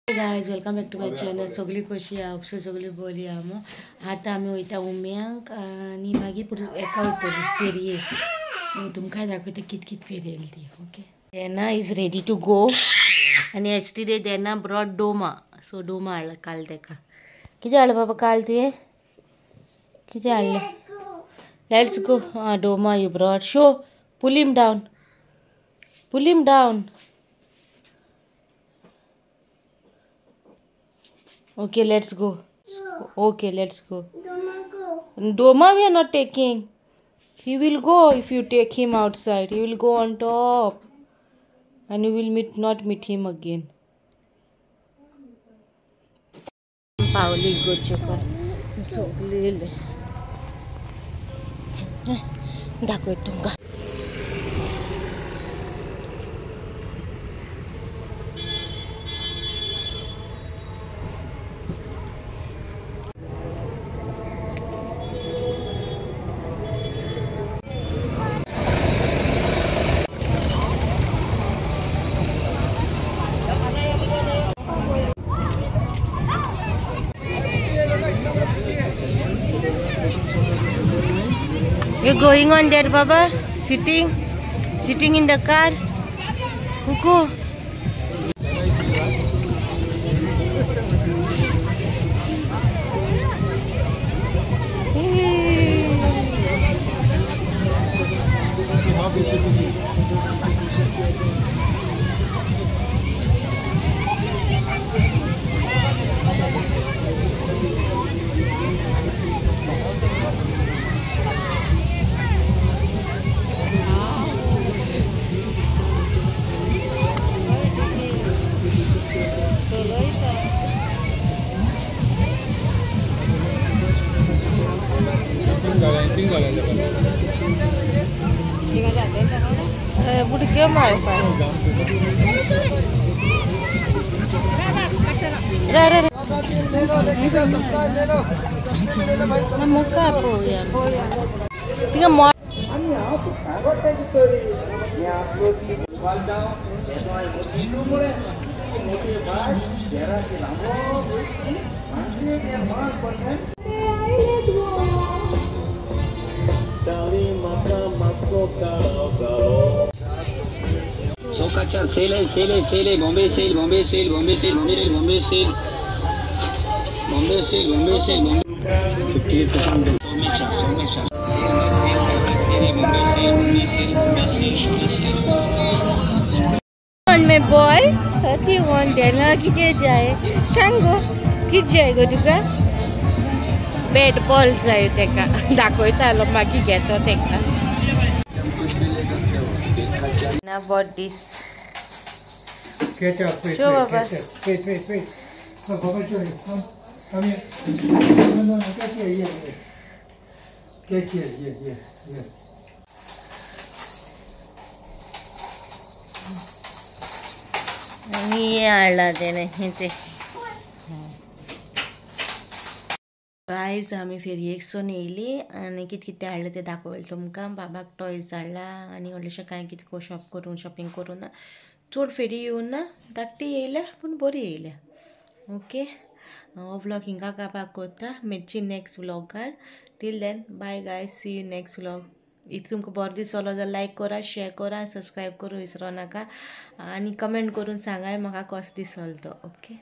Guys welcome back to my channel. सगळी कशी आहा सगळी बरी आहा मग. आतां आमी वयता उम्यांक आनी मागीर एका वयतली फेरयेक. सो तुमकां दाखयता कित कित फेरी येयली ती. Okay, Dena is ready to go. आनी yesterday Dena brought Doma. So Doma हाडला काल तेका. कितें हाडलें बाबा काल तुवें? कितें हाडलें? Let's go. Ah Doma you brought. Show, pull him down, pull him down. Okay, let's go. Okay, let's go. Doma go. Doma we are not taking. He will go if you take him outside. He will go on top and you will not meet him again. Paoli गोचकर सगळे दाखवत तुमका. You're going on there, Baba? Sitting? Sitting in the car? Kuku? Sale है, sale है, sale है, Bombay sale, Bombay sale, Bombay sale, Bombay sale, Bombay sale, Bombay sale, Bombay sale, Bombay 50%, 100 में 4 sale है, sale है, sale है, Bombay sale, Bombay sale, Bombay sale, Bombay sale. On my boy 31 देना किते जाए सांगो कित जाय गो तुका? बॅट बॉल जाय तेका दाखयतालो मागीर घेतो तेका. Now bought this. Get up, wait, sure, wait, Baba. Get up. Wait, wait, wait. No, Baba, sorry. Come, come here. No, no, no, get here, here, here. Get here, here, here, here. आणि हे हाडला तेणे हें. Guys आमी फेरयेक सून येयली आनी कितें कितें हाडलें तें दाखयलें तुमकां. बाबाक टॉयज हाडला आनी व्हडलेशें कांय कितें शॉप करून शॉपिंग करूं ना. चड फेरी येवन ना, धाकटी येयल्या पूण बरी येयल्या. ओके, हो व्लॉग हिंगा कापाक कोत्ता. मेळची next व्लॉगार. Till then bye guys, see you next vlog. If तुमकां बरो दिसलो जाल्यार लायक करा, शेअर करा, सबस्क्रायब करूं विसरो नाका आनी कमेंट करून सांगाय म्हाका कसो दिसलो तो. ओके.